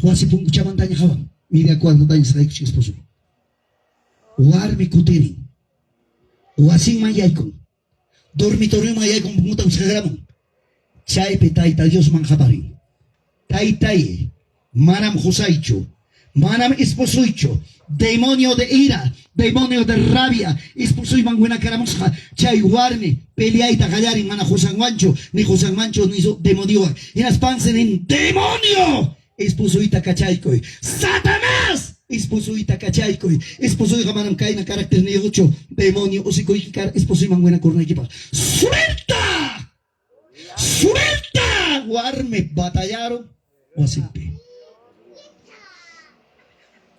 Wasi punkuchamantaña qawan, media cuadrataña saqaykuchkan esposo. Warmi kutirin. Wasinman yaykun. Dormitorioman yaykun punkuta wisqakramun. Chaypi Tayta Diosman qaparin. Taytay, manam qosaychu, manam esposoychu, demonio de ira, demonio de rabia, esposoyman winakaramusqa. Chay warmi peleayta qallarin mana qosanwanchu, ni qosanmanchu, ni demoniowan. Hinaspansi nin, demonio! Esposoyta kachaykuy. Satanás! Esposoyta kachaykuy. Esposoyqa manam kayna caracterniyuqchu, demonio usikuyki kar esposoyman winakurnaykipaq. ¡Suelta! ¡Suelta! Warmi batallarun wasinpi.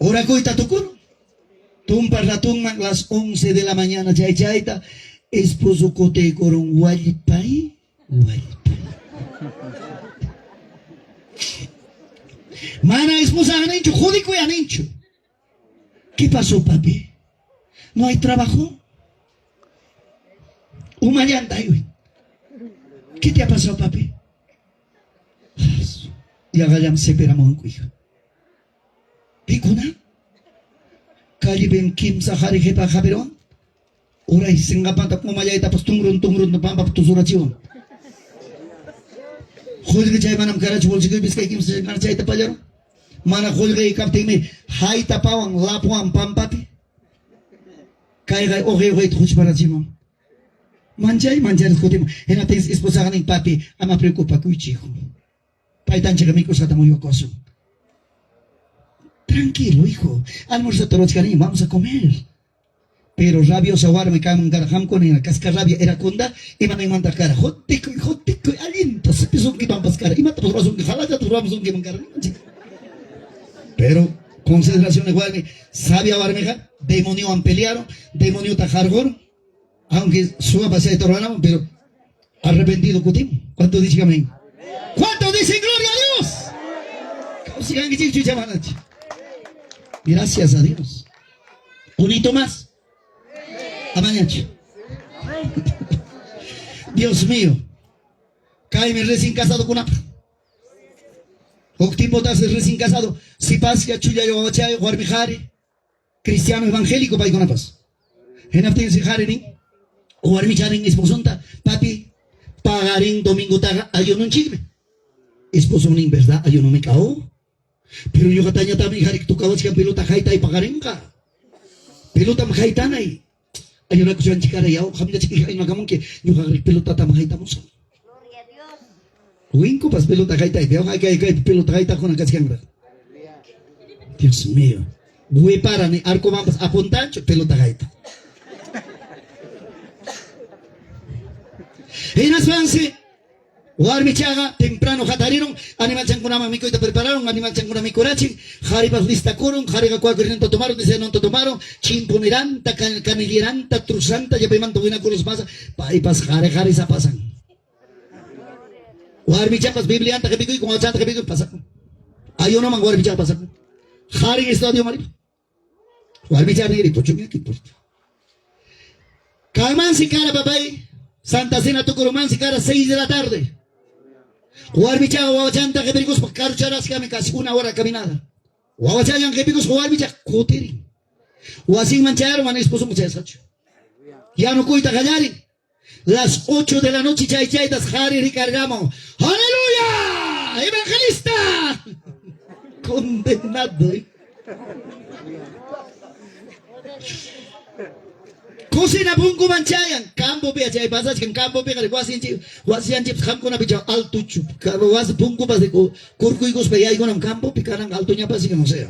Orakuyta tukurun. Tumpa ratunman las 11 de la mañana chay chayta esposo kutiykurun wallpay wallpay. Mana esposa aninchu, jodikuy aninchu. ¿Qué pasó, papi? ¿No hay trabajo? Umallanta, ¿Qué te ha pasado, papi? Yaqallam seperamuwanku, hijo. Pikuna? Callepim kimsa qhari qhipa hapiruwan. Uray sinqapanta umallaytapas tunrun tunrun pampap tusurachiwan. Qullqi chay manam karachu bolsilloypis kay kimsa mana chayta pallarun. Mana qullqi kaptinmi haytapawan lapuwan pampapi. Kayqa uqi uqiyta quchparachiman. Manchay mancharis kutimun. Hinaptinsi esposaqa nin, papi, ama preocupakuychu, hijo. Taytanchikqa mikusqatam uywakusun. Tranquilo, hijo. Almuerzota ruwachkaniña, vamos a comer. Pero rabiosa warmi kanman kara, qamkuna hina kasqa rabia iracunda, imaninmantaq kara? Jotikuy, jotikuy, allinta sipisunkimanpas kara, imatapas ruwasunki, jalallata ruwamusunkiman kara. Pero consideraciones warmi, sabia warmiqa demoniowan pelearon, demoniota qarqoron, aunque suwapas chayta ruwanaman, pero arrepentido kutimun. ¿Cuánto dicen amén? ¿Cuánto dicen gloria a Dios? Kawsikankichikchu icha manachu? Gracias a Dios. Unito más. Amañachu. Dios mío. Kaymi recién casadokunapaq. Huk tiempotas recién casado, sipaslla chullayo wawachayuq warmi qhari, cristiano evangélico paykunapas. Hinaptinsi qhari nin, warmicha nin esposonta, papi, paqarin domingotaqa ayununchikmi. Esposon nin, verdad, ayunomi k'aw. Pero ñuqatañataqmi qhari tukawachkan pelota haytay paqarinqa. Pelotam haytanay. Ayunakuchkanchik kara yaw, qamllachik hija ayunakamunki, ñuqaqri pelotatam haytamusaq. Winkupas pelota haytaypi, yaw kay kaypi pelota haytaqkuna kachkanraq. Dios mío. Wipara ni arcomanpas apuntanchu pelota hayta. Hinaspansi Warmichaqa temprano hatarirun, animalchankunaman mikuyta prepararun, animalchankuna mikurachin, qharipas listakurun, qhariqa cuacurinanta tomarun, desayunonta tomarun, chimpuniranta, canilliranta, trusanta, llapaymanta winakurus pasa, paypas qhari qharisa pasan. Warmichapas Biblianta qipikuykun, wawachanta qipikuykun, pasakun. Ayunoman warmichaqa pasakun. Qharin estadioman ripan. Warmicha rin ripuchunña kiporta. Kanmansi kara papay, Santa Cena tukurumansi kara 6 de la tarde. Warmichaqa wawachanta qipirikuspa karucharasqami casi una hora caminada. Wawachallan qipirikuspa warmicha kutirin. Wasinman chayarun mana esposunman chayasqachu. Yanukuyta qallarin. Las 8 de la noche chay chaytas qhari rikargamun. ¡Aleluya! ¡Evangelista! Condenado. Cocina punkuman chayan, campopi chay pasachkan campopiqa wasinchik wasillanchikpas qamkunapi chay altochu wasi punkupas kurkuykuspa yaykunam campopi kanan altoñapas no sé.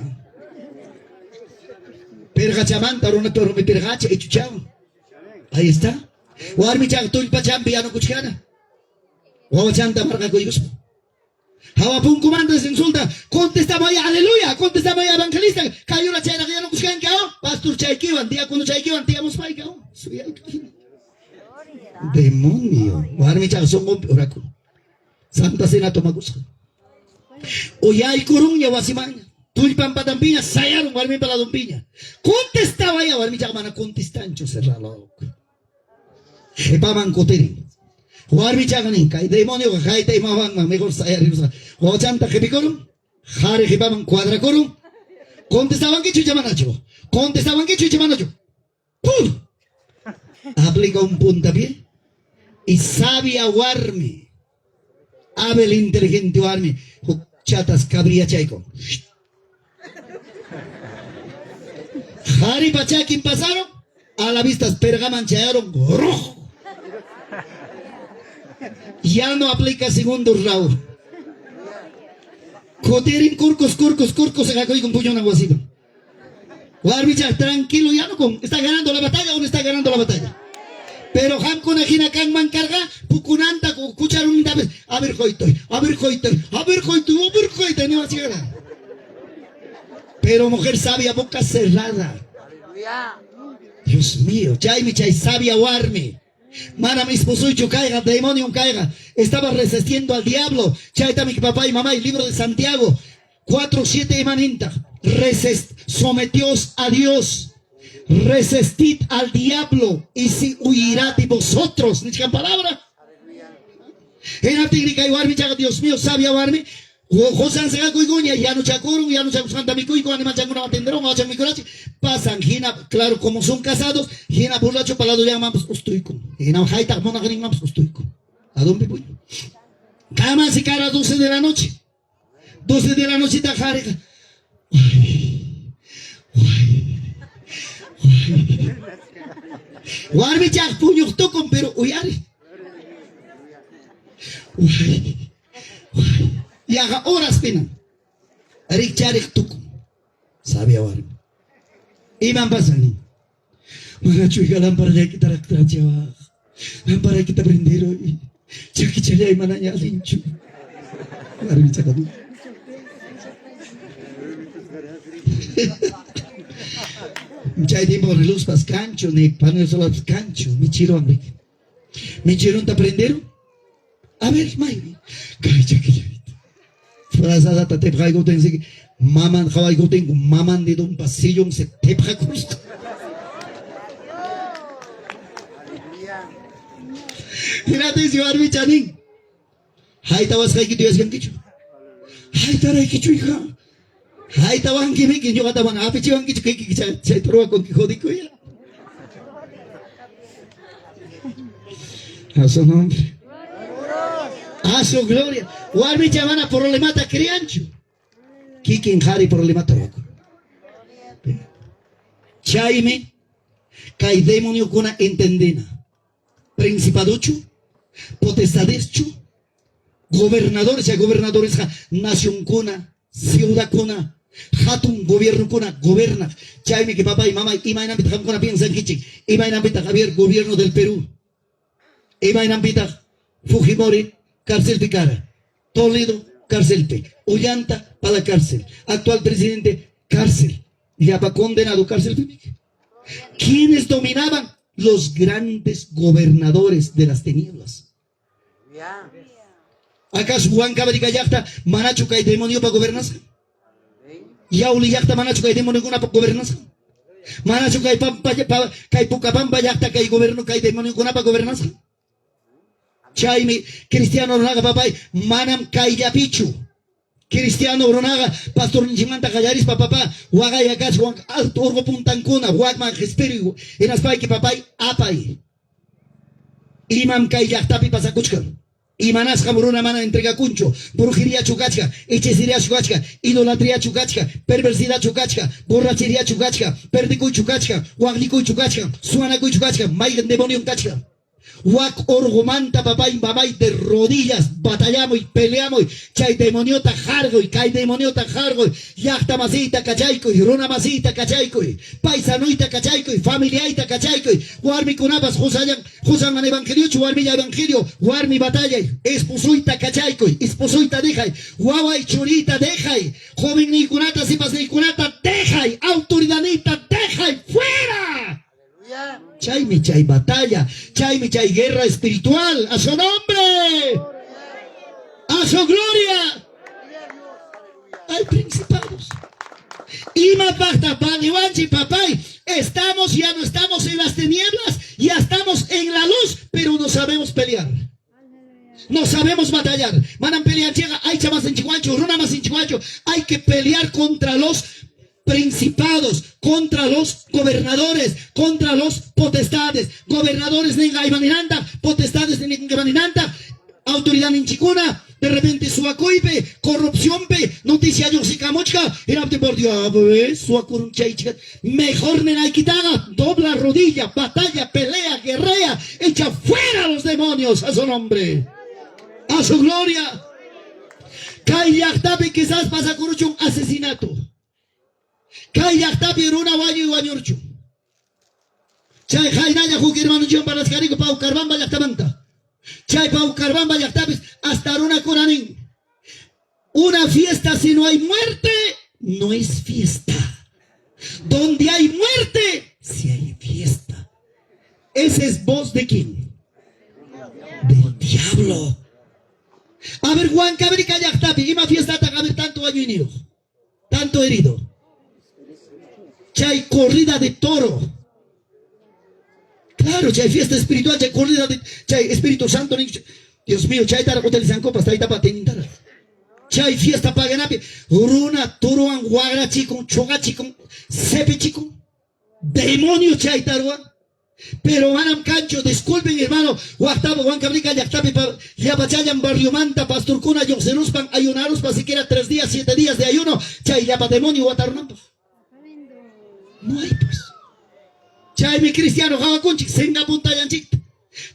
Pirqachamanta runa rumi pirqacha ichuchawan. Ahí está. Warmichaqa tullpachampi yanukuchkana. Wawachanta marqakuykuspa. Hawa punkumanta insulta, contestamay aleluya, contestamay evangelista, kayura chayraq yanukuchkanki, oh, pastor chaykiwan, diácono chaykiwan tiyamuspayki, oh, suyayki. Demonio, warmichaqa sunqunpi orakun. Santa Cena tomakusqa. Uyaykurunña wasimanña. Tullpan patanpiña sayarun warmipa ladunpiña. Contestawaya warmichaqa mana contestanchu cerralo. Qhipaman kutirin. Warmichaqa nin, kay demonioqa hayta imawanman mejor sayarirusqa. Wawachanta qhipikurun. Qhari qhipaman cuadrakurun. Contestawankichu icha manachu? Contestawankichu icha manachu? ¡Pum! Aplica un puntapié y sabia warmi. Abel inteligente warmi. Huk chatas cabriyachaykun. Qharipa chakin pasaron, a la vistas perqaman chayarun, rojo. Ya no aplica segundo round. Kutirin kurkus, kurkus, kurkus, seqakuykun puñunan wasiman. Warmicha, tranquilo ya no con, está ganando la batalla o no está ganando la batalla. Pero qamkuna hina kanman karqa, pukunanta kucharunintapis, a ver qoytoy, a ver qoytoy, a ver qoytoy, a ver qoytoy, niwachikara. Pero mujer sabia, boca cerrada. Dios mío, chaymi chay sabia warmi. Manam esposoychu kayqa, demoniom kayqa. Estaba resistiendo al diablo. Chaytami papay, mamay, libro de Santiago 4, 7 imanintaq. Resist, someteos a Dios. Resistid al diablo y si huirá de vosotros. Nichkan palabra. Hinaptinmi kay warmichaqa, Dios mío, sabia warmi, qosan seqakuykuña, yanuchakurun, yanuchakusqanta mikuyku, animalchankuna atenderun, wawachan mikurachi, pasan, hina, claro, como son casados, hina borracho paladollamanpas ustuykun, hina haytaq munaqninmanpas ustuykun. ¿A dónde voy? Kamansi cara 12 de la noche. 12 de la noche qhariqa. Ay, ay, ay. Warmichaq puñuq tukun, pero uyari. Ay, ay. Yaqa horas pinan. Rikchariq tukun. Sabia warmi. Iman pasan nin. Manachu hija lamparallaykitaraq trachiwaq. Lamparaykita prenderuy. Chakichalay manaña allinchu. Warmichaqa nin. Chay tiempo relojpas kanchu, ni panel solarpas kanchu, michiruwan riki. Michirunta prenderon. A ver, maymi. Kay chakillayta. Frazadata tepqaykutin siki maman qhawaykutinku maman dedonpa sillunsi tepqakusqa. Hinaptinsi warmicha nin, haytawasqaykita yuyasqankichu? Haytaraykichu hija? Haytawankimiki ñuqata mana apichiwankichu kikiki chayta ruwakunki jodikuya. A su nombre. A su gloria. Warmicha mana problemata creanchu. Kikin qhari problemata ruwakun. Chaymi kay demoniokuna entendina. Principadochu, potestadeschu, gobernadores, chay gobernadoresqa nacionkuna, ciudadkuna, hatun gobiernokuna gobernaq. Chaymi que papay, mamay, imaynanpitaq qamkuna piensankichik? Imaynanpitaq Javier gobierno del Perú? Imaynanpitaq Fujimori cárcelpi kara? Toledo cárcelpi, Ollanta pa la cárcel, actual presidente cárcel, llapa condenado cárcelpi. ¿Quiénes dominaban? Los grandes gobernadores de las tinieblas. ¿Acaso Huancavelica llaqta manachu kay demoniopa gobernasqa? Yauli llaqta manachu kay demoniokunapa gobernasqa? Manachu kay pampa kay Pucapampa llaqta kay gobierno kay demoniokunapa gobernasqa? Chaymi cristiano runaqa papay manam kayllapichu. Cristiano runaqa pastorninchikmanta qallarispa papá waqaya kachwan alto urqu puntankuna wakman qispiriy hinaspayki papay apay. Imam kay llaqtapi pasakuchkan? Imanasqam runa mana entregakunchu? Brujeriachu kachkan, hechiceriachu kachkan, idolatriachu kachkan, perversidadchu kachkan, borracheriachu kachkan, perdikuychu kachkan, waqllikuychu kachkan, suwanakuychu kachkan, mayqin demoniom kachkan? Wak urqumanta papay mamay de rodillas batallamuy, peleamuy, chay demoniota harquy, kay demoniota harquy, llaqta masiyta kachaykuy, runa masiyta kachaykuy, paisanuyta kachaykuy, familiayta kachaykuy, warmikunapas qusallan, qusanman evangeliochu, warmilla evangelio, warmi batallay, esposoyta kachaykuy, esposoyta dejay, waway churiyta dejay, jovenniykunata, sipasniykunata dejay, autoridadniyta dejay, fuera! Chaymi chay batalla, chaymi chay guerra espiritual, a su nombre, a su gloria. Hay principados. Imapaqtaq valewanchik papay, estamos, ya no estamos en las tinieblas, ya estamos en la luz, pero no sabemos pelear. No sabemos batallar. Manam peleanchikqa aycha masinchikwanchu, runa masinchikwanchu. Hay que pelear contra los principados, contra los gobernadores, contra los potestades. Gobernadores ninqa imaninanta, potestades ninqa imaninanta, autoridadninchikuna, de repente suwakuypi, corrupcionpi, noticia lluqsikamuchka, hinaptin por Dios, suwakurun chaychika. Mejor ninaykitaqa, dobla rodilla, batalla, pelea, guerrea, echa fuera a los demonios a su nombre, a su gloria. Kay llaqtapi quizás pasakuruchun asesinato. Kay llaqtapi runa wañuy wañurchun. Chay haynalla huk hermanonchikwan parlachkaniku Paucarbamba llaqtamanta. Chay Paucarbamba llaqtapis hasta runakuna nin, una fiesta si no hay muerte, no es fiesta. Donde hay muerte, si hay fiesta. Esa es voz de quién? Del diablo. A ver, Huancavilca llaqtapi, ima fiestata a ver tanto wañuyniyuq, tanto herido. Chay corrida de toro. Claro, chay fiesta espiritual, chay corrida de chay Espíritu Santo, Dios mío, chaytaraq utilizankupas taytapa atiynintaraq. Chay fiesta paganapi runa torowan wagrachikun, chuqachikun, sepichikun. Demonio chayta ruwan. Pero manam kanchu, disculpen hermano, waqtapi Huancavilca llaqtapi llapachallan barriomanta pastorkuna lluqsiruspan ayunaruspa siquiera 3 días, 7 días de ayuno, chay llapa demonio watarunanpaq. No hay pues. Chaymi cristiano qawakunchik singapuntallanchikta.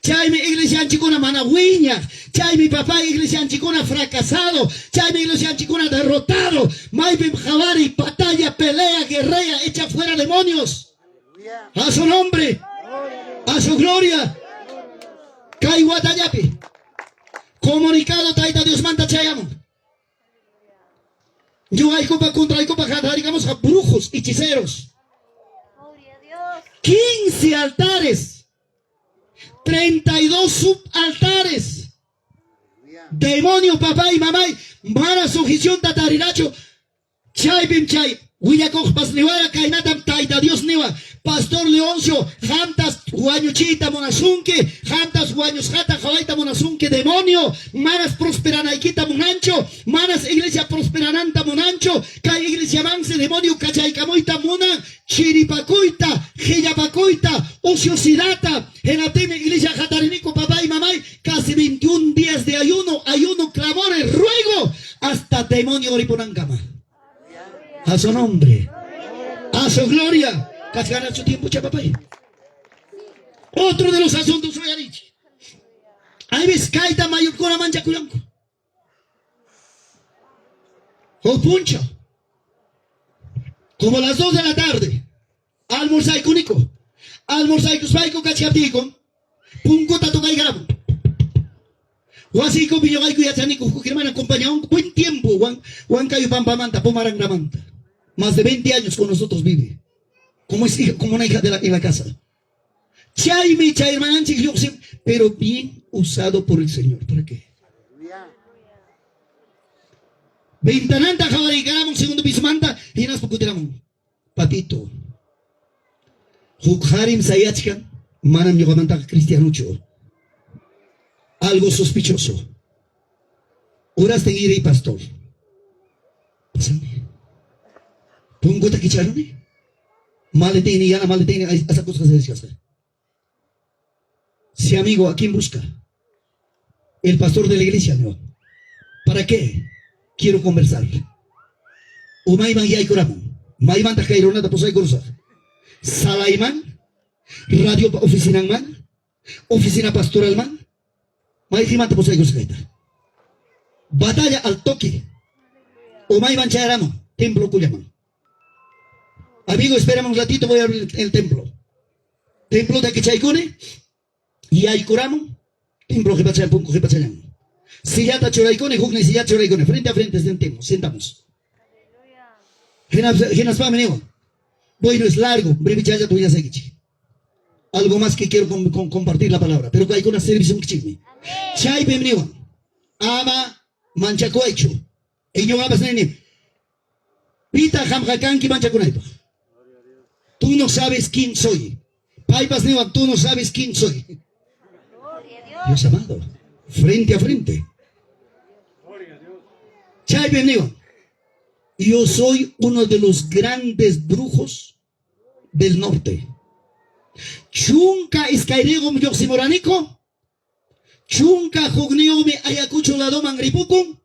Chaymi iglesianchikuna mana wiñaq. Chaymi papá iglesianchikuna fracasado. Chaymi iglesianchikuna derrotado. Maypim qawari, batalla, pelea, guerrea, echa fuera demonios. A su nombre, a su gloria. Kay watallapi comunicado Tayta Diosmanta chayamun. Ñuqaykupa contraykupa hatarikamusqa brujos, hechiceros. 15 altares, 32 subaltares. Demonio papá y mamay mana sujecionta tarirachu. Chaypim chay willakuqpas niwara kaynatam Tayta Dios niwa, Pastor Leoncio, qamtas wañuchiyta munasunki, qamtas wañusqata qawayta munasunki, demonio, manas prosperanaykita munanchu, manas iglesia prosperananta munanchu, kay iglesiamansi demonio kachaykamuyta munan, chiripakuyta, qillapakuyta, ociosidadta. Hinaptinmi iglesia hatariniku papá y mamay, casi 21 días de ayuno, ayuno, clamores, ruego, hasta demonio ripunankama. A su nombre, a su gloria. Kachkanachu tiempo chapapay. Otro de los asuntos uyarichi. Hay veces kayta mayorkuna manchakuyanku. Huk punchaw, como las 2 de la tarde, almorzaykuniko. Almorzaykuspayku kachkaptiyku, punkuta tocaykamun. Wasiykupi ñuqayku yachaniku, huk hermana acompañawanku buen tiempo, Huancayo Pampamanta, Pumarangramanta. Más de 20 años con nosotros vive. Como es hija, como una hija de la, en la casa. Chaymi chay hermananchik lluqsin, pero bien usado por el Señor. ¿Para qué? Ventananta qawariykamun segundo pisomanta, hinaspa kutiramun. Papito, huk qarim sayachkan, manam ñuqamantaqa cristianochu. Algo sospechoso. Horastin iriy pastor. Pasani. Punkuta kicharuni. Maletini, yana maletini, asakusqa sayachkasqa. Si amigo, ¿a quién busca? El pastor de la iglesia, no. ¿Para qué? Quiero conversar. Umayman yaykuramun. Maymantaq kay runata pusaykurusaq. Salayman, radio oficinanman, oficina pastoralman, mayqinmanta pusaykurusaq kayta. Batalla al toque. Umayman chayaramun, templo kullaman. Amigo, espérame un ratito, voy a abrir el templo. Templo de kichaykuni, yaykuramun, templo qhipachallan, punku qhipachallan. Sillata churaykuni, huknin sillata churaykuni, frente a frente sentemos, sentamos. Hinaspami niwan, bueno, es largo, brevechallata willasaykichik. Algo más que quiero compartir la palabra, pero kaykuna servisunkichikmi. Chaypim niwan, ama manchakuwaychu. Ñuqapas nini, pitaq qamqa kanki manchakunaypaq? Tú no sabes quién soy. Paypas niwan, tú no sabes quién soy. Dios amado. Frente a frente. Chaypi niwan, yo soy uno de los grandes brujos del norte. 12 lluqsimuraniku, 11 mi Ayacucho ladoman ripukun,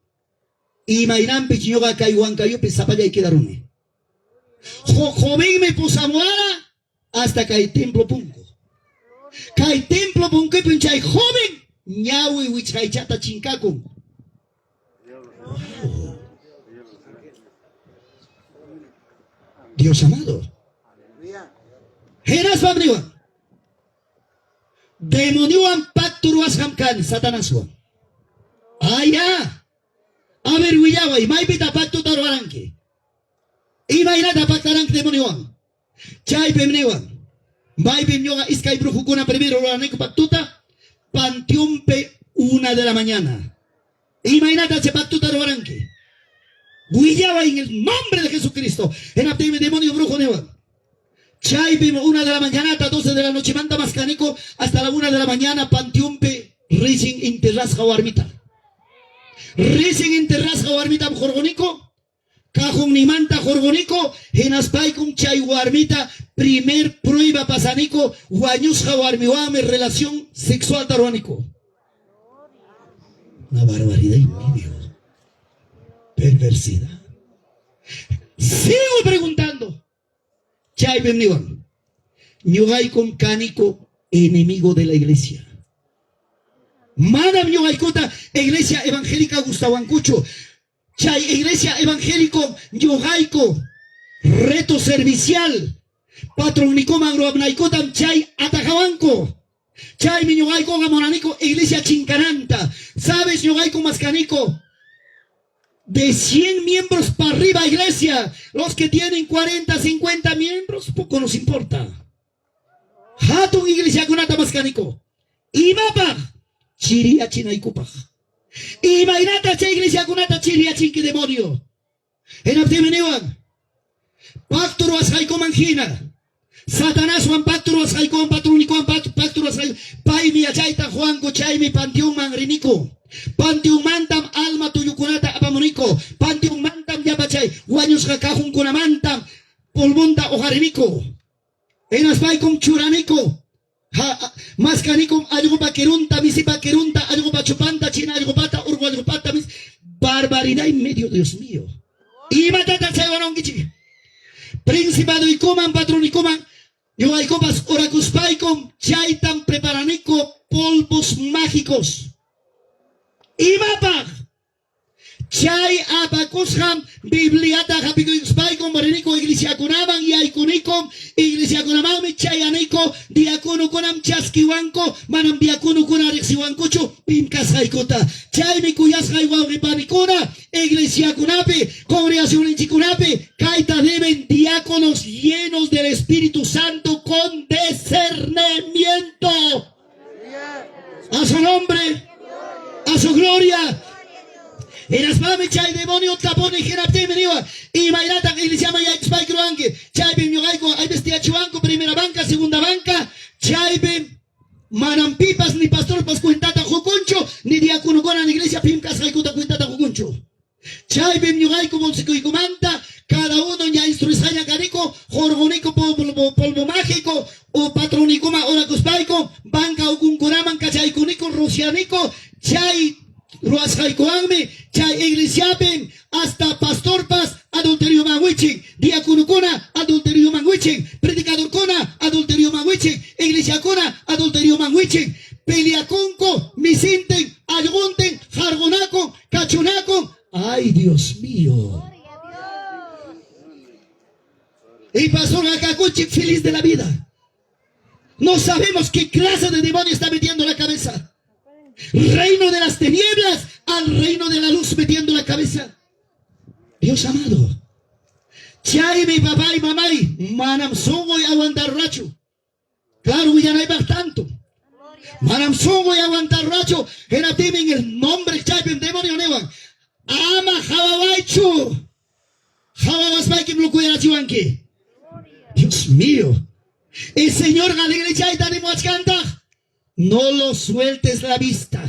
imaynanpich ñuqa kay Huancayupi sapallay quedaruni. Huk jovenmi pusamuwara hasta kay templo punku. Kay templo punkupim chay joven ñawi wichqaychata chinkakun. Wow. Dios amado. Hinaspam niwan, demoniowan pacto ruwasqam kani Satanaswan. Aya, a ver willaway, maypita pactota ruwaranki? Imaynata pactaranki demoniowan? Chaypim niwan, maypim ñuqa iskay brujukuna primero ruraniku pactota, panteonpi 1 de la mañana. Imaynata chay pactota ruwaranki? Willaway en el nombre de Jesucristo. Hinaptinmi demonio brujo niwan, chaypim 1 de la mañanata, 12 de la nochemanta maskaniku hasta la 1 de la mañana panteonpi ricin enterrasqa warmita. Ricin enterrasqa warmitam hurquniku, cajonnimanta hurquniku, hinaspaykum chay warmita primer prueba pasaniku, wañusqa warmiwanmi relación sexualta ruwaniku. Una barbaridad y medio. Perversidad. Sigo preguntando. Chaypim niwan, ñuqaykum kaniku enemigo de la iglesia. Manam ñuqaykuta iglesia evangélica gustawankuchu. Chay iglesia evangélico ñuqayku reto servicial patronnikuman ruwapnaykutam chay atajawanku. Chaymi ñuqaykuqa munaniku iglesia chinkananta. Sabes, ñuqayku maskaniku de 100 miembros para arriba iglesia. Los que tienen 40, 50 miembros, poco nos importa. Hatun iglesiakunata maskaniku. Imapaq? Chiriyachinaykupaq. Imaynata chay iglesiakunata chiriyachinki demonio? Hinaptinmi niwan, pacto ruwasqaykuman hina, Satanaswan pacto ruwasqaykuwan, patronnikuwan pacto ruwasqayku, paymi yachayta Juanku, chaymi panteonman riniku. Panteonmantam alma tullukunata apamuniku. Panteonmantam llapa chay wañusqa cajunkunamantam polvonta uqariniku. Hinaspaykum churaniku. Maskanikum allqupa kirunta, misipa kirunta, allqupa chupanta, china allqupata, urqu allqupata, mis barbaridad y medio, Dios mío. Imatataq chay wanunkichik? Principadoykuman, patronikuman, ñuqaykupas orakuspaykum chaytam preparaniku polvos mágicos. Imapaq? Chay apakusqam Bibliata hapikuykuspaykum riniku iglesiakunaman yaykunikum, iglesiakunamanmi chayaniku, diaconokunam chaskiwanku, manam diaconokuna riqsiwankuchu pim kasqaykuta. Chaymi kuyasqay wawqi panikuna, iglesiakunapi, congregacionninchikkunapi kayta deben diáconos llenos del Espíritu Santo con discernimiento. A su nombre, a su gloria. Hinaspami chay demonio tapuni hinaptinmi niwan, imaynataq iglesiaman yaykuspayki ruwanki? Chaypim ñuqayku aypis tiyachiwanku primera banca, segunda banca, chaypim manam pipas ni pastorpas cuentata qukunchu, ni diaconokuna ni iglesia pim kasqaykuta cuentata qukunchu. Chaypim ñuqayku bolsikuykumanta cada uno ña instruisqaña kaniku, hurquniku polvo, polvo mágico o patronikuma orakuspayku, banca ukunkunaman kachaykuniku, rocianiku, chay ruwasqaykuwanmi chay iglesiapim hasta pastorpas adulterioman wichin, diaconokuna adulterioman wichin, predicadorkuna adulterioman wichin, iglesiakuna adulterioman wichin, peleakunku, misintin, allquntin, harqunakun, kachunakun. Ay, Dios mío. Y pastor Akakuchik feliz de la vida. No sabemos qué clase de demonio está metiendo la cabeza. Reino de las tinieblas al reino de la luz metiendo la cabeza. Dios amado. Chaymi papá y mamay manam sunquy aguantarrachu. Claro, willanaypaq tanto. Manam sunquy aguantarrachu. Hinaptinmi en el nombre chaypim demonio niwan. Ama hawawaychu. Hawawaspaykim lukuyarachiwanki. Dios mío. El Señor alegre chayta nimuwachkantaq. No lo sueltes la vista.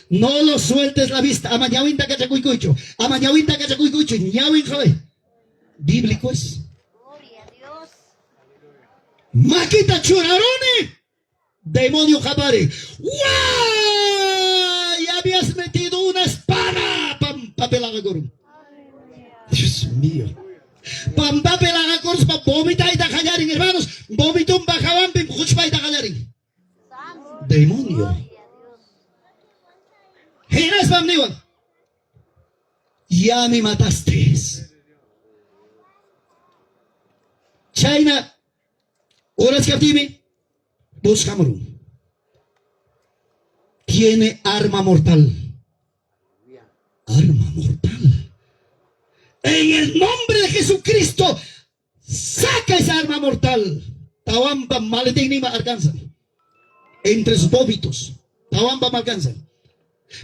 No lo sueltes la vista. Ama ñawinta kachakuykuychu. Ama ñawinta kachakuykuychu. Ñawin qaway. Bíblico es. Makita churaruni. Demonio qapari. ¡Guau! Ya habías metido una espada. Pampapi laqakurun. Dios mío. Pampapi laqakuruspa vomitayta qallarin, hermanos. Vomitumpa hawanpim quchpayta qallarin. Demonio. Hinaspam niwan. Ya me mataste. Chayna orachkaptiymi buscamurun. Tiene arma mortal. Arma mortal. En el nombre de Jesucristo, saca esa arma mortal. Tawampa maletín alcanza. Entre sus vómitos. Tawampa alcanza.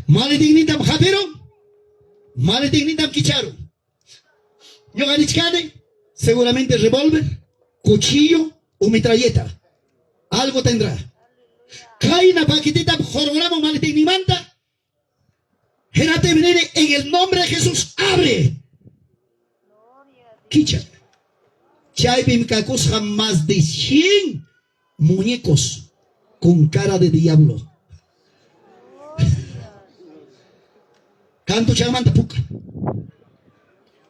Maletinnintam hapirun. Maletinnintam kicharun. Ñuqa nichkani, seguramente revólver, cuchillo o metralleta. Algo tendrá. Kayna paquetita jororamo maletinninmanta. Hinaptinmi nini, en el nombre de Jesús, abre. Kicha. Chaypim kakusqa más de 100 muñecos con cara de diablo. Cantuchanmanta puka.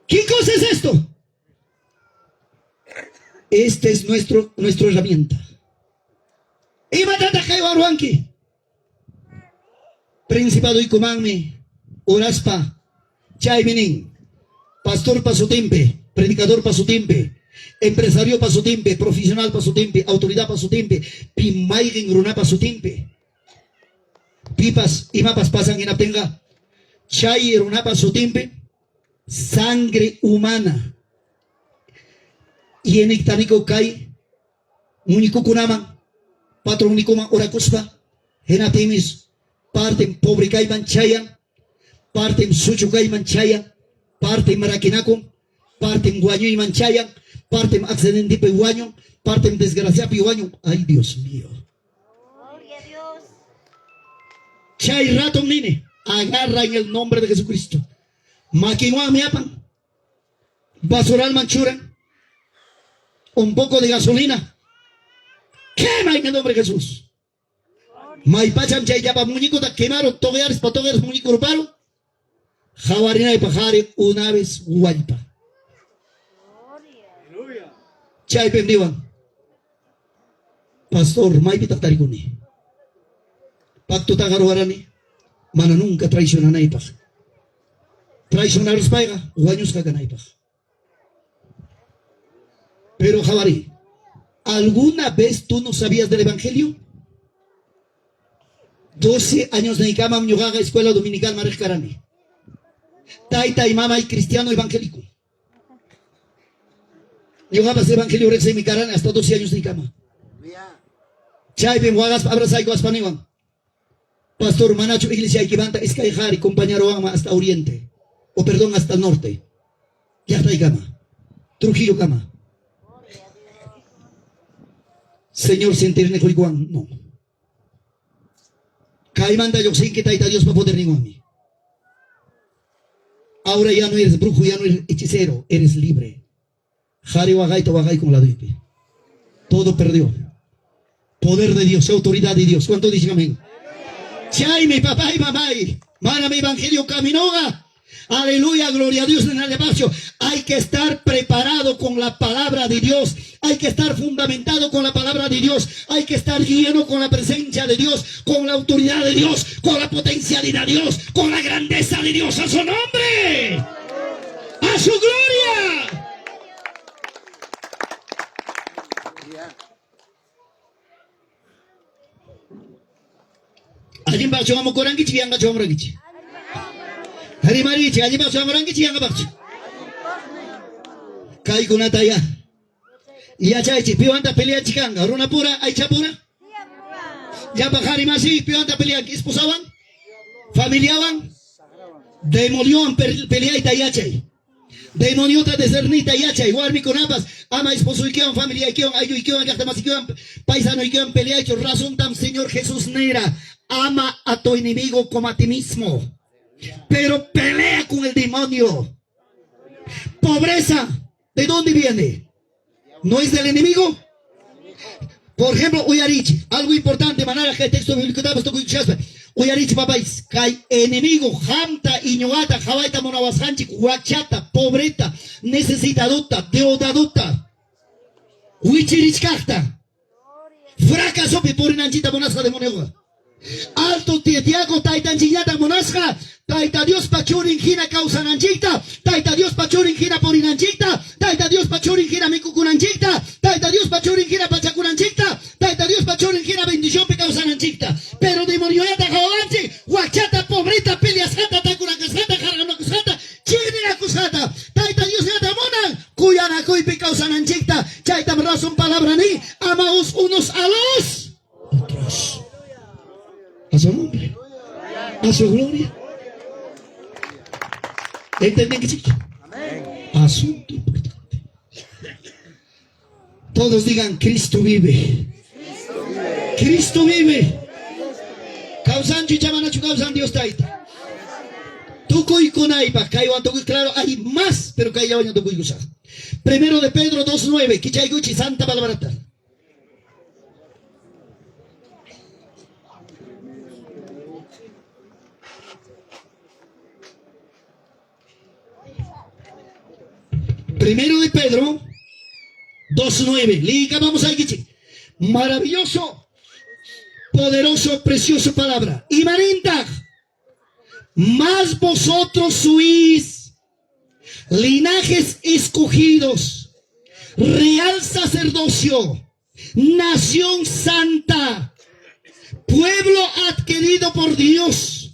¿Qué cosa es esto? Esta es nuestro, nuestra herramienta. Imatataq kaywan ruwanki? Principadoykumanmi oraspa chaymi nin, pastorpa sutinpi, predicadorpa sutinpi, empresariopa sutinpi, profesionalpa sutinpi, autoridadpa sutinpi, pi mayqin runapa sutinpi. Pipas imapas pasan hinaptinqa chay runapa sutinpi sangre humana inyectaniku kay muñecokunaman, patronnikuman orakuspa, hinaptinmi partem pobre kayman chayan, partem suchu kayman chayan, partem rakinakun, partem wañuyman chayan, partem accidentepi wañun, partem desgraciapi wañun. Ay, Dios mío. Gloria a Dios. Chay rato nini, agarra en el nombre de Jesucristo. Makinwanmi apan, basuralman churan, un poco de gasolina, quema en el nombre de Jesús. Maypacham chay llapa muñecota quemaron, togueares pa togueares muñeco ruparon. Jawarinaypa qari una vez wallpa. Gloria. Chaypim niwan, pastor, maypitaq tarikuni. Pactotaqa ruwarani, mana nunca traicionanaypaq. Traicionaruspayqa wañusqa kanaypaq. Pero Javari, ¿alguna vez tú no sabías del Evangelio? 12 años naykamam ñuqaqa escuela dominical riq karani. Tayta y mamay cristiano evangélico. Ñuqapas evangelio riqsiymi karani hasta 12 años naykama. Chaypim waqaspa abrazayku niwan. Pastor, manachu iglesiaykimanta iskay qhari compañerowanman hasta oriente. O perdón, hasta el norte. Llaqtaykama. Trujillo kama. Señor, sentirniykuwan, no. Kaymanta lluqsinki Tayta Diospa poderninwanmi. Ahora ya no eres brujo, ya no eres hechicero, eres libre. Qhari waqayta waqaykun laduypi. Todo perdió. Poder de Dios, autoridad de Dios. ¿Cuánto dicen amén? Chaymi, papá y mamá. Manam evangelio caminoga. Aleluya, gloria a Dios en el espacio. Hay que estar preparado con la palabra de Dios. Hay que estar fundamentado con la palabra de Dios. Hay que estar lleno con la presencia de Dios, con la autoridad de Dios, con la potencialidad de Dios, con la grandeza de Dios. A su nombre. A su gloria. Allinpaqchu hamukurankichik, yanqachu hamurankichik? Rimarichik, allinpaqchu hamurankichik, yanqapaqchu? Kaykunata ya. Yachaychik, piwanta peleachikanqa, runapura, aychapura? Llapa qhari masi, piwanta peleanki, esposawan? Familiawan? Demoniowan peleayta yachay. Demoniota discerniyta yachay, warmikunapas ama esposoykiwan, familiaykiwan, aylluykiwan, llaqtamasikiwan, paisanoykiwan peleaychu. Razontam Señor Jesús nira, ama a tu enemigo como a ti mismo, pero pelea con el demonio. Pobreza, ¿de dónde viene? ¿No es del enemigo? Por ejemplo, uyarichi, algo importante, manaraq kay texto bíblico tukuykushaspa. Uyarichi papáis, kay enemigo qamta y ñuqata qawayta munawasqanchik wakchata, pobreta, necesitaduta, deudaduta, wichirichkaqta, fracasopi purinanchikta munasqa demonioqa. Alto Tietiaco taytanchikllata munasqa, Tayta Diospa churin hina kawsananchikta, Tayta Diospa churin hina purinanchikta, Tayta Diospa churin hina mikukunanchikta, Tayta Diospa churin hina pachakunanchikta, Tayta Diospa churin hina bendicionpi kawsananchikta. Pero demoniollata qawawanchik, wakchata, pobreta, peleasqata, takunakasqata, harkanakusqata, chiqninakusqata. Tayta Diosllata munan kuyanakuypi kawsananchikta. Chaytam razón palabra ni, amaos unos a los otros. A su nombre, a su gloria. ¿Entienden que chico? Asunto importante. Todos digan, Cristo vive. Cristo vive. Kawsanchu icha manachu kawsan Dios Tayta. Tukuykunaypaq kaywan tukuy, claro, hay más, pero kayllawanña tukuykusaq. Primero de Pedro 2.9, kichaykuchi santa palabrata. Primero de Pedro 2.9. Liga, vamos a ir. Maravilloso, poderoso, precioso palabra. Y marintaj, más vosotros sois linajes escogidos, real sacerdocio, nación santa, pueblo adquirido por Dios,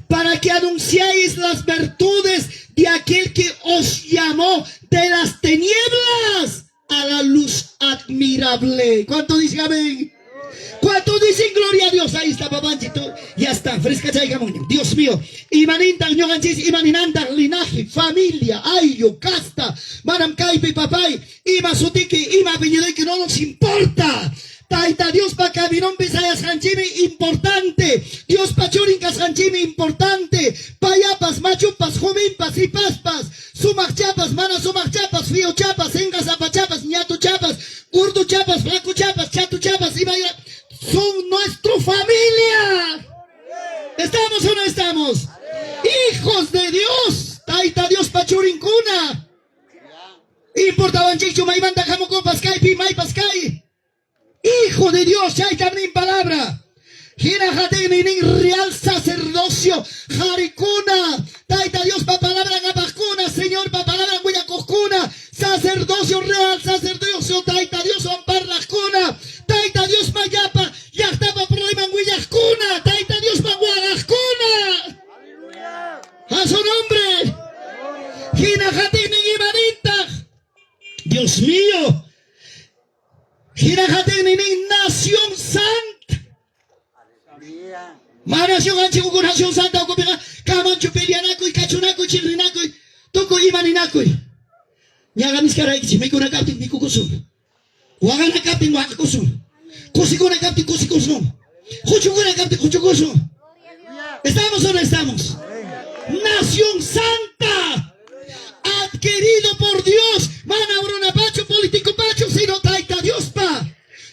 para que anunciéis las virtudes de aquel que os llamó de las tinieblas a la luz admirable. ¿Cuánto dicen amén? ¿Cuánto dicen gloria a Dios? Ahí está, papanchito. Ya está, fresca chaykamuña. Dios mío. Imanintan ñuqanchis, imaninantan linaje, familia, ayllu, casta, manam kaypi papay, ima sutiki, ima apellidoyki, no nos importa. Tayta Diospa caminonpi sayasqanchikmi importante. Diospa churin kasqanchikmi importante. Payapas, machupas, jovenpas, sipaspas, sumaqchapas, mana sumaqchapas, fiochapas, senqasapachapas, ñatuchapas, gordochapas, flacochapas, chatuchapas, ima son nuestra familia. ¿Estamos o no estamos? Hijos de Dios. Tayta Diospa churinkuna. Importawanchikchu maymanta hamukupas kaypi maypas kay. Hijo de Dios, chaytam nin palabra. Hina hatinmi nin real sacerdocio, qarikuna, Tayta Diospa palabran apaqkuna, Señorpa palabran willakuqkuna, sacerdocio real, sacerdocio, Tayta Dioswan parlaqkuna, Tayta Diospa llapa llaqtapa probleman willaqkuna, Tayta Diospa waqaqkuna. A su nombre. Hina hatinmi imanintaq. Dios mío. Hina hatinmi nin nación santa. Ma nación anchik nación santa ukupiqa kamanchu peleanakuy, kachunakuy, chiqninakuy, tukuy ima ninakuy. Ñaqa niskaraykichik mikuna kaptin mikukusun. Waqana kaptin waqakusun. Kusikuna kaptin kusikusun. Huchukuna kaptin huchukusun. ¿Estamos o no estamos? Nación santa, adquirido por Dios, mana runapachu, político pachu, sino Tayta Diospa,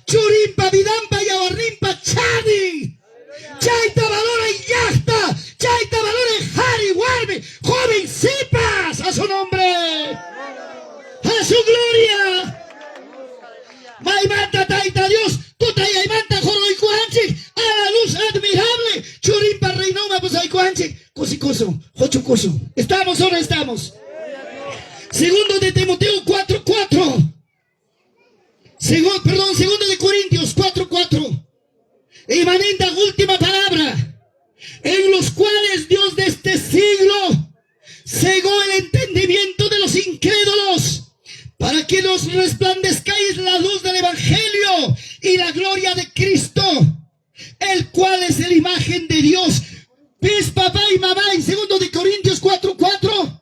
churimpa, vidampa, yawarninpa, chanin. Chayta valora llaqta, chayta valora qhari, warmi, joven, sipas, a su nombre, a su gloria. Maymanta Tayta Dios, tutayaymanta hurquykuwanchik, a la luz admirable, churimpa reinoma pusaykuwanchik, kusikusun, huchukusun. ¿Estamos o no estamos? Segundo de Timoteo 4.4. Segundo, perdón, segundo de Corintios 4.4. Imanenta última palabra, en los cuales Dios de este siglo cegó el entendimiento de los incrédulos, para que nos resplandezcáis la luz del Evangelio y la gloria de Cristo, el cual es la imagen de Dios. ¿Ves, papá y mamá? En segundo de Corintios 4.4.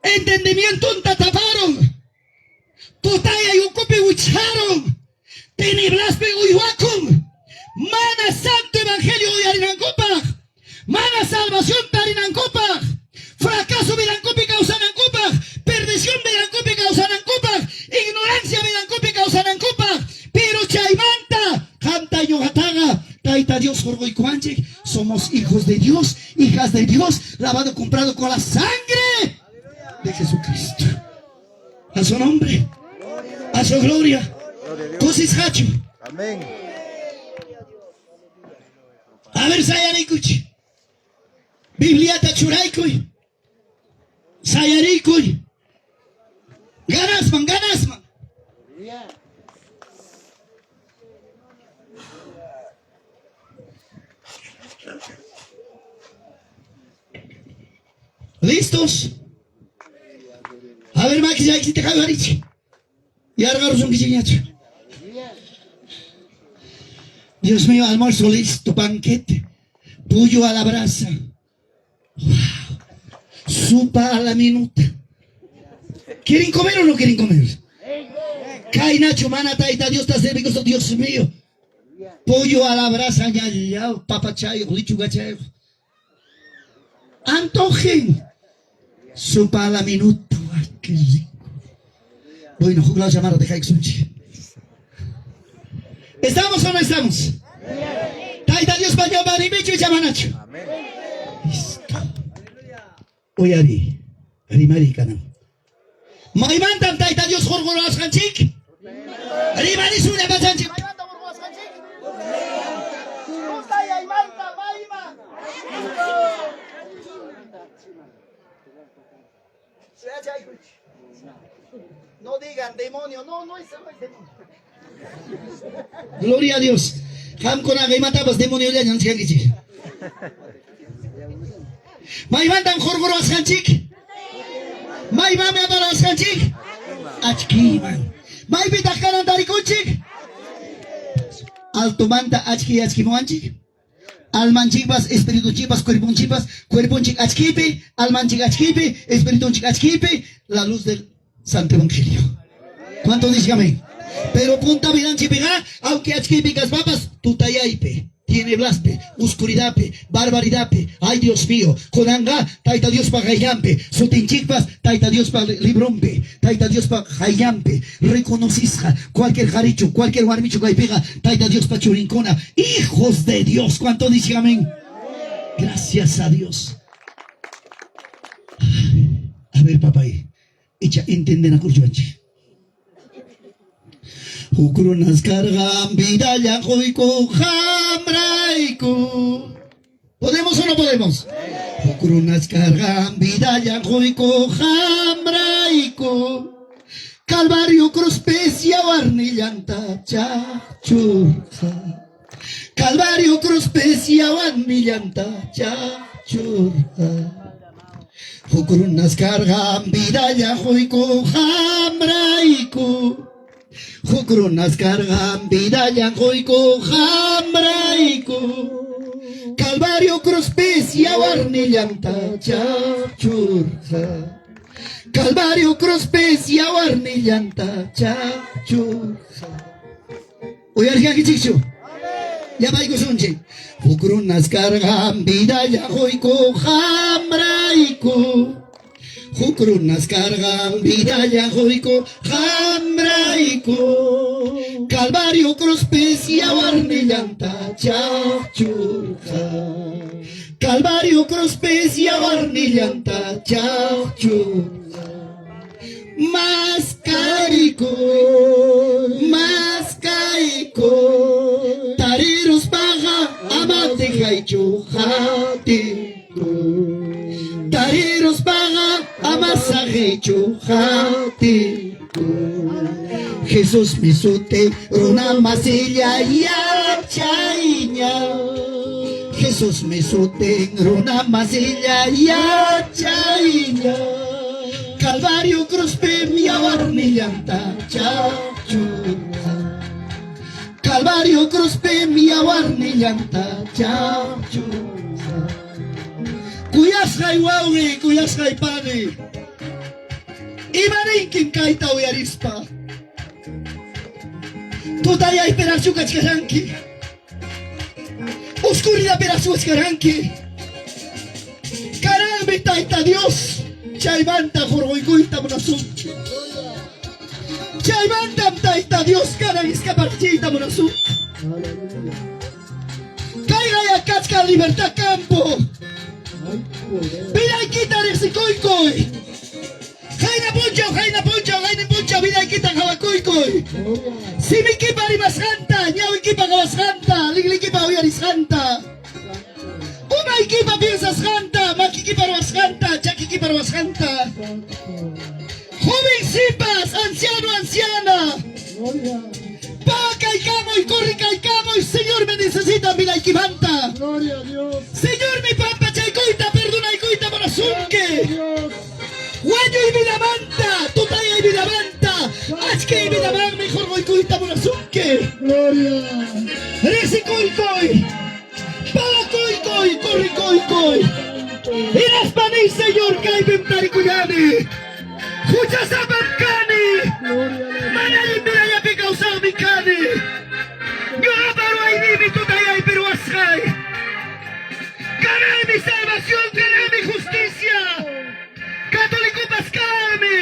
Entendimientonta taparun. Tutayay ukupi wichqarun. Tiniblaspi uywakun. Mana santo evangelio uyarinankupaq. Mana salvación tarinankupaq. Fracaso vidankupi kawsanankupaq. Perdición vidankupi kawsanankupaq. Ignorancia vidankupi kawsanankupaq. Pero chaymanta qamta ñuqataqa Tayta Dios hurquykuwanchik. Somos hijos de Dios, hijas de Dios, lavado, comprado con la sangre de Jesucristo. A su nombre, a su gloria. Kusisqachu. Amén. A ver, sayariykuchi. Bibliata churaykuy. Sayariykuy. Ganasman, ganasman. ¿Listos? A ver, makillaykichikta qhawarichik. Yarqarusunkichikñachu. Dios mío, almuerzo listo, banquete, pollo a la brasa. Wow. Sopa a la minuta. ¿Quieren comer o no quieren comer? Kaynachu mana Tayta Diosta servikusta, Dios mío. Pollo a la brasa, ñallao, papachayoq, lechugachayoq. Antojen. Sopa a la minuta. Ay, qué rico. Bueno, huk lado llamar dejaykusunchik. ¿Estamos o no estamos? Tayta Diospa ñawpaqninpichu icha manachu? Amén. Listo. Uyariy, rimariy kanan. Maymantam Tayta Dios hurquruwasqanchik? Rimarisun llapachanchik. Maymantam hurquwasqanchik? Tutayaymanta mayman. Yachaykuchi. No digan demonio, no, no es, no es demonio. Gloria a Dios. Qamkunaqa imatapas demoniollaña nichkankichik. Maymantam hurquruwasqanchik? Maymanmi aparawasqanchik? Achkiyman. Maypitaq kanan tarikunchik? Altomanta achkiy achkimuwanchik. Almanchikpas, espiritunchikpas, cuerponchikpas, cuerponchik achkiypi, almanchik achkiypi, espiritunchik achkiypi, la luz del Santo Evangelio. ¿Cuánto dicen amén? Pero punta vidanchikpiqa, aunque achkiypi kaspapas, tutayaypi, tinieblaspi, oscuridadpi, barbaridadpi, ay Dios mío, kunanqa Tayta Diospa qayllanpi, sutinchikpas Tayta Diospa librompi, Tayta Diospa qayllanpi, reconocisqa, cualquier qarichu, cualquier warmichu kaypiqa, Tayta Diospa churinkuna, hijos de Dios. ¿Cuánto dicen amén? Gracias a Dios. A ver, papay, icha entendenakurchuanchik. Huk runas karqan vidallan quykuq qamrayku. ¿Podemos o no podemos? Huk runas karqan vidallan quykuq qamrayku. Calvario cruzpis yawarnillanta chaqchurqa. Calvario cruzpis yawarnillanta chaqchurqa. Huk runas karqan vidallan quykuq qamrayku. Huk runas karqan vidallan quykuq qamrayku. Calvario cruzpis yawarnillanta chaqchurqa. Calvario cruzpis yawarnillanta chaqchurqa. Uyarishkankichikchu? Llapaykusunchik. Huk runas karqan vidallan quykuq qamrayku. Huk runas karqan vidallan quykuq qamrayku. Calvario cruzpis yawarnillanta chaqchurqa. Calvario cruzpis yawarnillanta chaqchurqa. Maskayku, maskayku, tariruspaqa ama dejaychu qatiyku. Tariruspaqa ama saqiychu qatiyku. Jesusmi suti runa masilla yachayña. Jesusmi sutin runa masilla yachayña. Calvario cruzpim yawarnillanta chaqchurqa. Calvario cruzpim yawarnillanta chaqchurqa. Kuyasqay wawqi, kuyasqay pani. Imaninkim kayta uyarispa? Tutayaypiraqchu kachkaranki? Oscuridapiraqchu kachkaranki? Kananmi Tayta Dios chaymanta hurquykuyta munasunki. Chaymantam Tayta Dios kanan escaparchiyta munasunki. Kayqaya kachkan Libertad Campo. Vidaykita riqsikuykuy. Qayna punchaw, qayna punchaw, qayna punchaw vidaykita qawakuykuy. Simikipa rimasqanta, ñawikipa qawasqanta, linlikipa uyarisqanta. Umaykipa piensasqanta, makikipa ruwasqanta, chakikipa ruwasqanta. Joven sipas, anciano, anciana. Pawakaykamuy, corrikaykamuy, Señor me necesita vidaykimanta. Gloria a Dios. Señor mi pampachaykuyta, perdonaykuyta munasunki. Dios. Wañuy vidamanta, tutayay vidamanta, achkay vidamanmi hurquykuyta munasunki. Gloria. Riqsikuykuy, pawakuykuy, corrikuykuy. Hinaspa niy, Señor, kaypim tarikullani. Huchasapam kani. Gloria a Dios. Mana allin vidallapi kawsaqmi kani. Ñuqapa ruwayniymi tutayaypi ruwasqay. Kananmi salvación, kananmi justicia. Católicopas kanmi.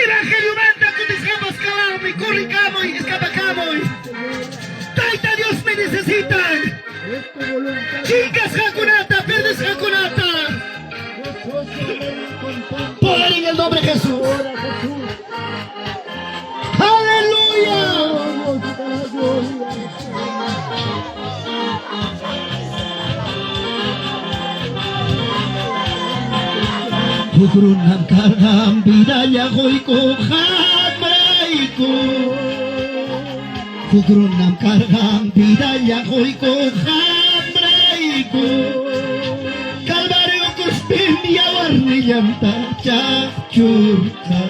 Evangeliomanta kutisqapas kanmi. Corrikamuy, escapakamuy. Tayta Dios me necesitan. Es tu voluntad. Chinkasqakunata, perdesqakunata. Gozoso, alegre y contento. Poder en el nombre de Jesús. Ahora Jesús. Aleluya. Oh, Dios te da la gloria. Huk runam karqan vidalla quykuq qamrayku. Huk runam karqan vidalla quykuq qamrayku. Calvario cruzpim yawarnillanta chaqchurqa.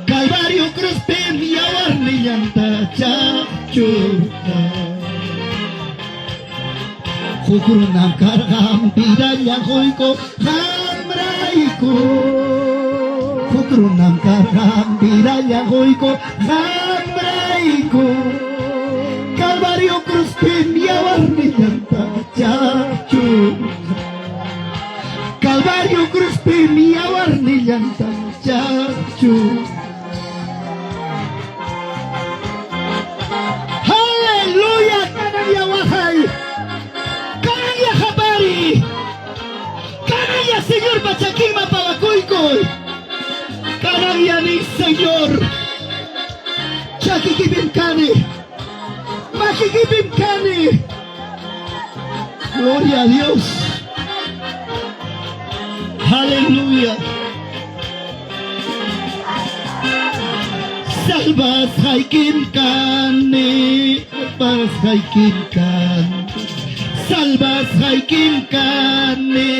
Calvario cruzpim yawarnillanta chaqchurqa. Huk runam karqan vidalla quykuq qamrayku. Huk runam karqan vidalla quykuq qamrayku. Calvario cruzpim yawarnillanta chaqchurqa. Calvario cruzpim yawarnillanta chaqchurqa. Aleluya, kananya waqay. Kananya qapariy. Kananya Señor chakinman pawakuykuy. Kananya niy Señor. Chakikipim kani. Makikipim kani. Gloria a Dios. Aleluya. Salvasqaykim kani, salvasqaykim kani. Salvasqaykim kani,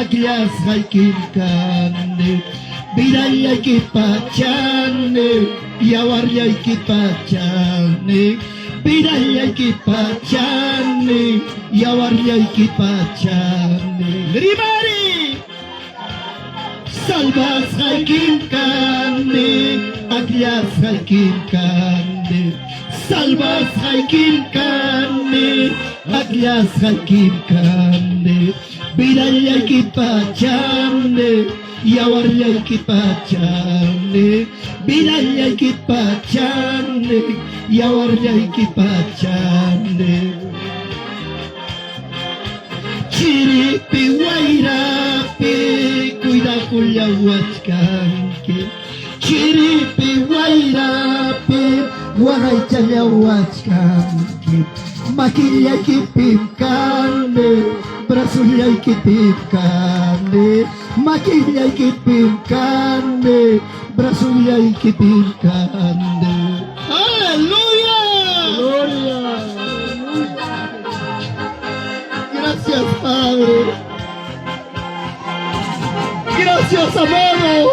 akllasqaykim kani. Vidallaykipa chani, yawarllaykipa chani. Vidallaykipa chani, yawarllaykipa chani. Rimari! Salvasqaykim kani, akllasqaykim kani. Salvasqaykim kani, akllasqaykim kani. Vidallaykipa chani, yawarllaykipa chani. Vidallaykipa chani, yawarllaykipa chani. Chiripi wayrapi cuidakullawachkanki. Chiripi wayrapi waqaychallawachkanki. Makillaykipim kani, brazullaykipim kani. Makillaykipim kani, brazullaykipim kani. ¡Aleluya! Gloria. Gracias, Padre. Gracias, amado.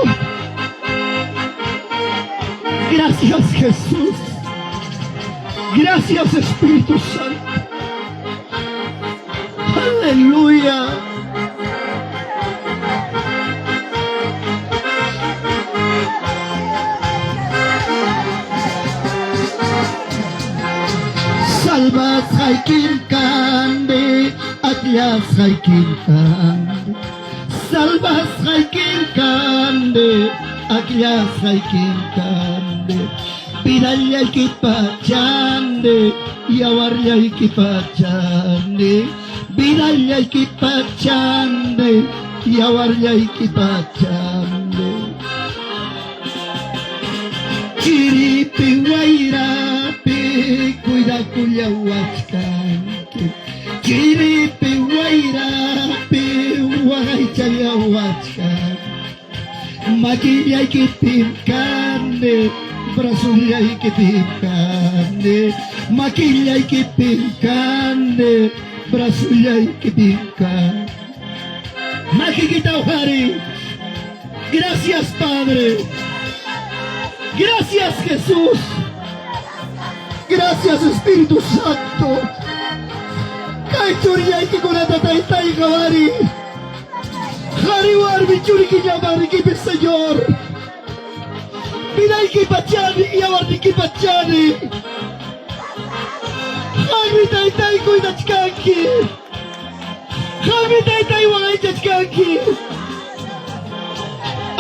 Gracias, Jesús. Gracias, Espíritu Santo. Aleluya. Salvasqaykim kandi, akllasqaykim kandi. Salvasqaykim kandi, akllasqaykim kandi. Vidallaykipa chandi, yawarllaykipa chandi. Vidallaykipa chandi, yawarllaykipa chandi. Chiripi wayrapi cuidakullawachkanki. Chiripi wayrapi waqaychallawachkanki. Makillaykipim kani, brazollaykipim kani. Makillaykipim kani, brazollaykipim kani. Makikita uqariy. Gracias, Padre. Gracias, Jesús. Gracias, Espíritu Santo. Kay churillaykikunata taytay qawariy. Qhari warmi churikillaman Señor. Vidaykipa chani, yawarnikipa chani. Qammi taytay cuidachkanki. Qammi taytay waqaychachkanki.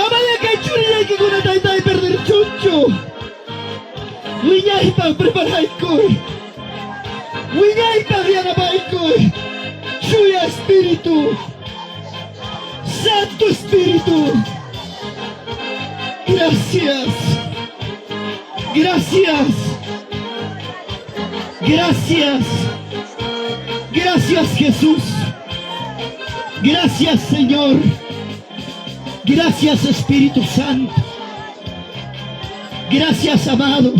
Amaya kay churillaykikuna taytay perderchunchu. Wiñaypaq preparaykuy. Wiñaypaq yanapaykuy. Chuya Espíritu. Santo Espíritu. Gracias. Gracias. Gracias. Gracias Jesús. Gracias Señor. Gracias Espíritu Santo. Gracias amado.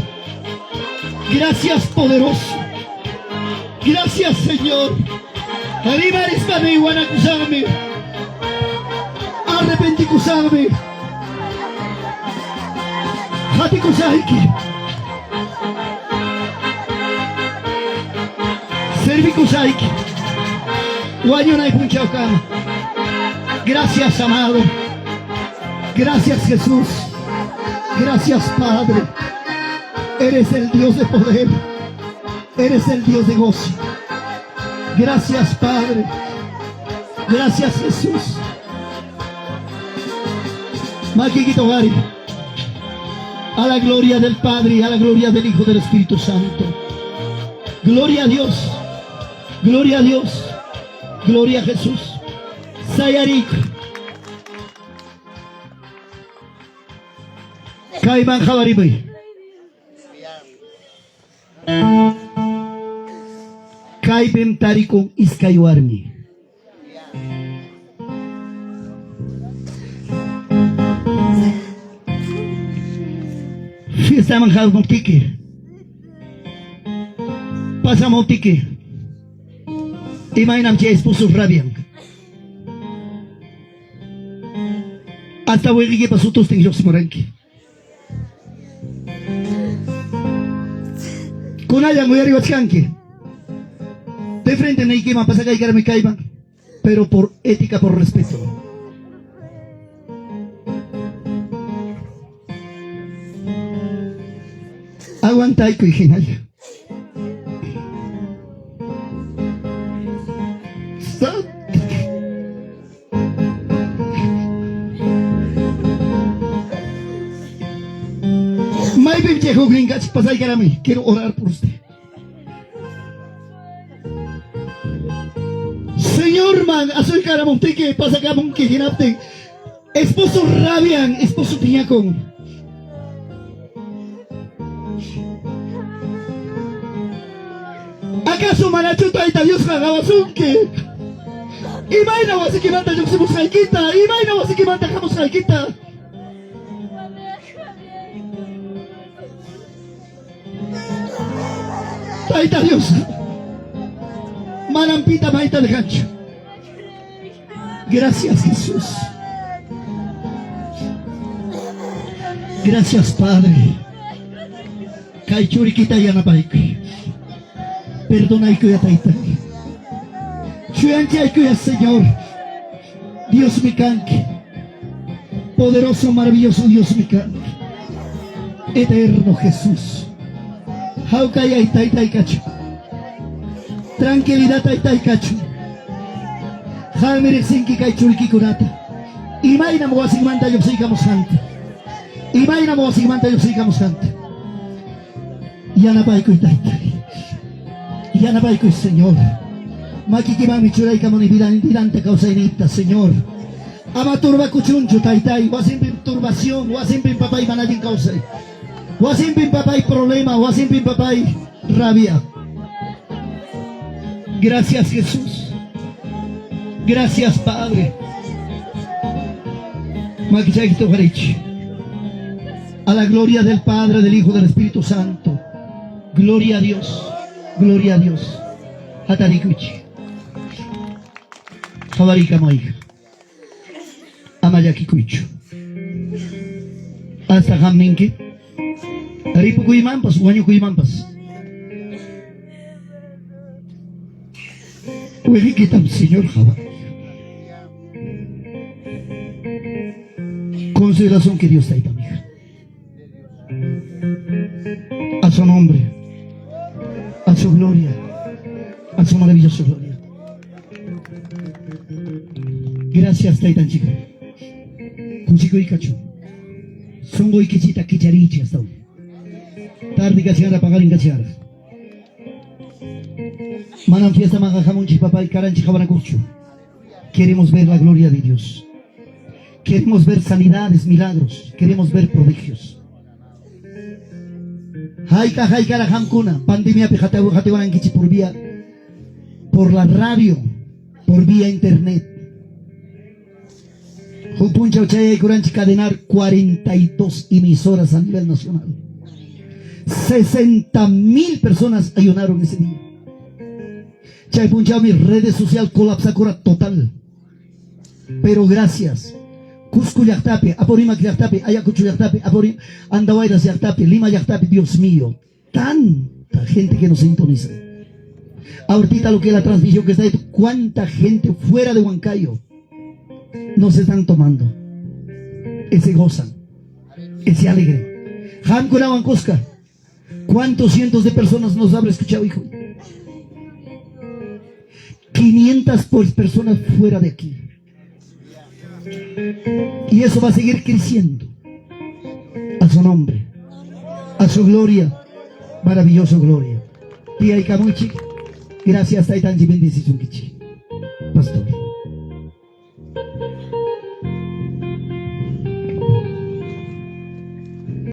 Gracias poderoso. Gracias Señor. Rimarisqami wanakusaqmi. Arrepentikusaqmi. Qatikusayki. Servikusayki. Wañunay punchawkama. Gracias amado. Gracias Jesús. Gracias Padre. Eres el Dios de poder. Eres el Dios de gozo. Gracias Padre. Gracias Jesús. Makikita uqariy. A la gloria del Padre y a la gloria del Hijo del Espíritu Santo. Gloria a Dios. Gloria a Dios. Gloria a Jesús. Sayarik. Kayman qawarimuy. Kaypim tarikun iskay warmi. Fiestaman hamuptiki, pasamuptiki, imaynam chay esposo rabian. Hasta wiqikipa sutustin lluqsimuranki. Kunallan uyariwachkanki. De frente niykiman pasakaykarmi kayman, pero por ética, por respeto. Aguantaykuy hinalla. Santo. Maypim chay huknin kachik pasaykarami. Quiero orar por usted. Señor man, asuykaramuptiki pasakamunki hinaptin. Esposo rabian, esposo piñakun. ¿Acaso manachu Tayta Diosqa qawasunki? Imayna wasikimanta lluqsimusqaykita, imayna wasikimanta hamusqaykita. Tayta Dios, manam pita mayta dejanchu. Gracias Jesús. Gracias Padre. Kay churikita yanapaykuy. Perdonaykuy taytay. Chuyanchaykuy Señor. Dios mi kanki. Poderoso, maravilloso Dios mi kanki. Eterno Jesús. Hawkayay taytay kachun. Tranquilidad taytay kachun. Qammi riqsinki kay churikikunata. Imaynam wasinmanta lluqsiykamusqanta. Imaynam wasinmanta lluqsiykamusqanta. Yanapaykuy taytay. Yanapaykuy Señor. Makikimanmi churaykamuni vidanta kawsayniyta, Señor. Ama turbakuchunchu taytay. Wasinpim turbación, wasinpim papay mana allin kawsay. Wasinpim papay problema, wasinpim papay rabia. Gracias Jesús. Gracias Padre. Makichayki uqarichi. A la gloria del Padre, del Hijo, del Espíritu Santo. Gloria a Dios. Gloria a Dios. Hatarikuchi. Qawarikamuy. Ama llakikuychu. Hasta qam ninki. Ripukuymanpas, wañukuymanpas. Wiqikitam Señor qhawan. Consideración que Dios tayta mija. A su nombre, a su gloria, a su maravillosa gloria. Gracias, taytanchik. Kusikuykachu. Sunquykichita kicharichi hasta hoy. Tarde kachkara, paqarin kachkara. Manam fiesta manqa hamunchik papay karanchik qawanakuqchu. Queremos ver la gloria de Dios. Queremos ver sanidades, milagros. Queremos ver prodigios. Hayka haykara qamkuna pandemiapi qatiwanankichik por vía por la radio, por vía internet. Huk punchaw chayaykuranchik cadenar 42 emisoras a nivel nacional. 60 mil personas ayunaron ese día. Chay punchawmi redes social colapsakura total. Pero gracias. Cusco llaqtapi, Apurímac llaqtapi, Ayacucho llaqtapi, Apurímac, Andahuaylas llaqtapi, Lima llaqtapi, Dios mío, tanta gente que nos sintoniza. Ahorita lo que es la transmisión que está ahí, cuánta gente fuera de Huancayo nos están tomando. Ese gozan, ese alegre. Qamkunawan kuska, ¿cuántos cientos de personas nos habrá escuchado, hijo? 500 por personas fuera de aquí. Y eso va a seguir creciendo. A su nombre, a su gloria, maravilloso gloria. Tiyaykamuchik, gracias Taytanchik bendecisunkichik.